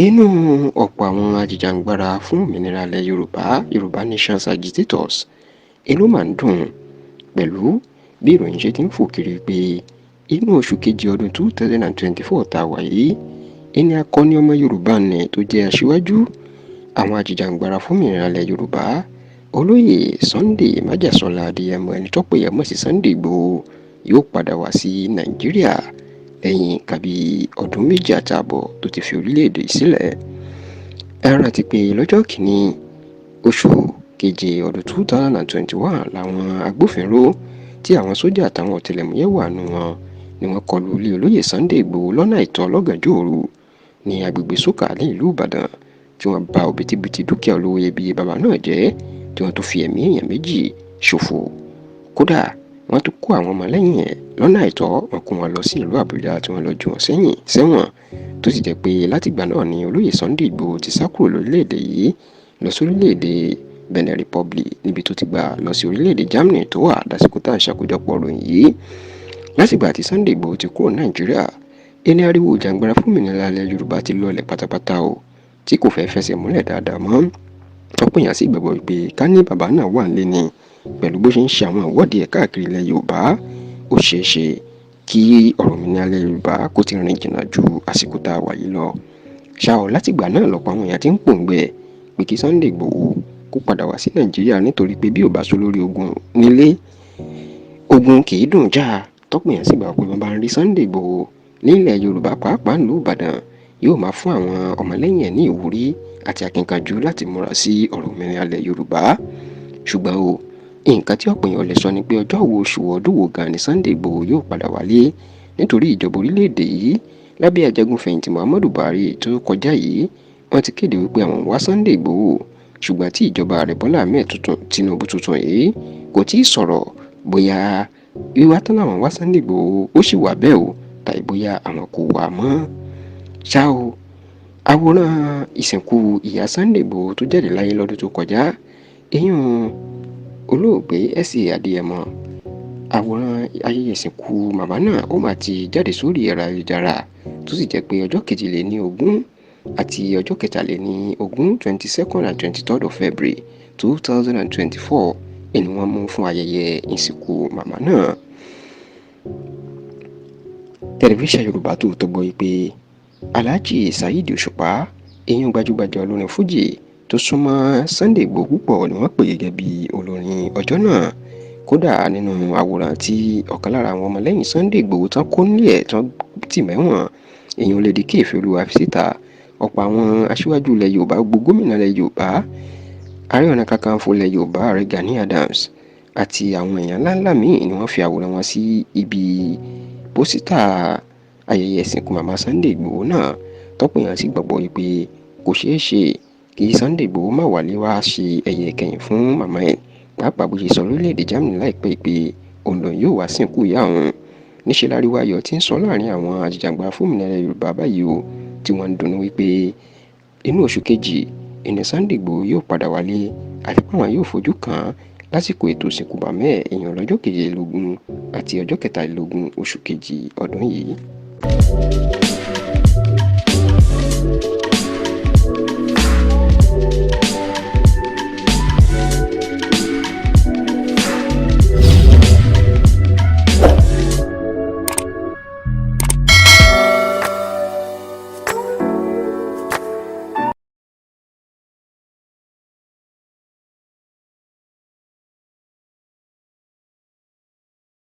Inú ọ̀pọ̀ àwọn ajìjàǹgbara fún òmìnira ilẹ̀ Yorùbá, Yorùbá Nation Agitators, inú mà ń dùn pẹ̀lú bí ìròyìn ṣe ti ń fò kiri pé inú oṣù kejì ọdún 2024 tá a wà yìí, ẹni akọni ọmọ Yorùbá ní tó jẹ́ aṣíwájú àwọn ajìjàǹgbara fún òmìnira ilẹ̀ Yorùbá, Olóyè Sunday Májàsọ́lá Adéyẹmọ, ẹni tọ́pọ̀ èèyàn mọ̀ sí Sunday Igboho, yóò padà wá sí Nàìjíríà lẹ́yìn nǹkan bíi ọdún 2.5 tó ti fi orílẹ̀-èdè sílẹ̀. Ẹ rántí pé lọ́jọ́ kìíní oṣù keje ọdún 2021 làwọn agbófinró tí àwọn sójà àtàwọn ọ̀tẹlẹ̀múyẹ́ wà nù wọn ni wọ́n kọlu ilé olóyè Sunday Igboho lọ́nà àìtọ́ lọ́gànjọ́ òru ní agbègbè Sókà ní ìlú Ìbàdàn, tí wọ́n bà òbítíbitì dúkìá olówó iyebíye bàbá náà jẹ́, tí wọ́n tún fi ẹ̀mí èèyàn méjì ṣòfò. Kódà, wọ́n tún kó àwọn ọmọlẹ́yìn ẹ̀ lọ́nà àìtọ́, wọn kó wọn lọ sí ìlú Àbújá tí wọ́n lọ jù wọ́n sẹ́yìn sẹ́wọ̀n, tó sì jẹ́ pé látìgbà náà ni olóyè Sunday Igboho ti sá kúrò lórílẹ̀‐èdè yìí lọ sórílẹ̀‐èdè Benin Republic, níbi tó ti gbà lọ sí orílẹ̀‐èdè Germany tó wà dásìkò tá à ń ṣàkójọpọ̀ ròyìn yìí. Látìgbà tí Sunday Igboho ti kúrò Nàìjíríà, ẹni ariwo ìjàngbara fún òmìnira ilẹ̀ Yorùbá ti lọlẹ̀ pátápátá o, tí kò fẹ́ fẹsẹ̀ múlẹ̀ dáadáa mọ́. Ọ̀pọ̀ èèyàn sì gbàgbọ́ wípé ká ní bàbá náà wà nílé ni, pẹ̀lú bó ṣe ń ṣe àwọn ìwọ́de ẹ̀ káàkiri ilẹ̀ Yorùbá, ó ṣeé ṣe kí ọ̀rọ̀ òmìnira ilẹ̀ Yorùbá kó ti rìn jìnnà ju àsìkò tá a wà yìí lọ. Ṣá ò, látìgbà náà lọ́pọ̀ àwọn èèyàn ti ń pòǹgbẹ pé kí Sunday Igboho kó padà wá sí Nàìjíríà, nítorí pé bí ò bá sọ lórí ogun nílé, ogun kì í dùn jà. Tọ́pọ̀ èèyàn sì gbà pé wọ́n bá ń rí Sunday Igboho nílẹ̀ Yorùbá, pàápàá nílùú Ìbàdàn, yóò máa fún àwọn ọmọlẹ́yìn ẹ̀ ní ìwúrí àti akínkanjú láti múra sí ọ̀rọ̀ òmìnira ilẹ̀ Yorùbá. Ṣùgbọ́n o, nǹkan tí ọ̀pọ̀ èèyàn lè sọ ni pé ọjọ́ wo, oṣù wo, ọdún wo gan ni Sunday Igboho yóò padà wálé, nítorí ìjọba orílẹ̀-èdè yìí lábẹ́ ajagun-fẹ̀yìntì Muhammadu Buhari tó kọjá yìí, wọ́n ti kéde wípé àwọn ń wá Sunday Igboho, ṣùgbọ́n tí ìjọba ààrẹ Bọ́lá Ahmed tuntun Tinubu tuntun yìí kò tí ì sọ̀rọ̀ bóyá wíwá tán làwọn wá Sunday Igboho ó sì wà bẹ́ẹ̀ o, tàbí bóyá àwọn kò wá mọ́. Ṣá o, àwòrán ìsìnkú ìyá Sunday Igboho tó jáde láyé lọ́dún tó kọjá, ìyún olóògbé S.A. Adéyẹmọ, àwòrán ayẹyẹ ìsìnkú màmá náà, ó mà ti jáde sórí ẹ̀rọ ayélujára, tó sì jẹ́ pé ọjọ́ 22 àti ọjọ́ 23, 22nd and 23rd of February 2024, ni wọ́n mú fún ayẹyẹ ìsìnkú màmá náà. Tẹlifíṣàn Yorùbá Tòótọ́ gbọ́ pé Alhaji Saheed Òṣùpá, èèyàn gbajúgbajà olórin fújì tó súnmọ́ Sunday Igboho púpọ̀, ni wọ́n pè gẹ́gẹ́ bí olórin ọjọ́ náà. Kódà, nínú àwòrán tí ọ̀kan lára àwọn ọmọlẹ́yìn Sunday Igboho tán kó nílé ẹ̀ tán tì mẹ́wọ̀n, èèyàn Lady K Ìfẹ́olúwa, fi síta, ọ̀pọ̀ àwọn aṣíwájú ilẹ̀ Yorùbá, gbogbo gómìnà ilẹ̀ Yorùbá, Ààrẹ Ọ̀nà Kakanfò ilẹ̀ Yorùbá, Ààrẹ Gani Adams, àti àwọn èèyàn ńláńlá míì ni wọ́n fi àwòrán wọn sí ibi pósítà ayẹyẹ ìsìnkú màmá Sunday Igboho náà. Tọ́pọ̀ èèyàn sì gbàgbọ́ wípé kò ṣeé ṣe kí Sunday Igboho má wálé wá ṣe ẹ̀yẹ ìkẹyìn fún màmá ẹ̀, pàápàá bó ṣe sọ lórílẹ̀‐èdè Germany láìpẹ́ pé òun lòun yóò wá sìnkú ìyá òun. Níṣẹ́ láriwo ayọ̀ tí ń sọ láàrin àwọn ajìjàgbara fún òmìnira Yorùbá báyìí o, tí wọ́n ń dunnú wípé inú oṣù kejì ìní Sunday Igboho yóò padà wálé, àti pé àwọn yóò fojú kàn án lásìkò ètò ìsìnkú bàmá ẹ̀, èèyàn lọ́jọ́ 22 àti ọjọ́ 23 oṣù kejì ọdún yìí.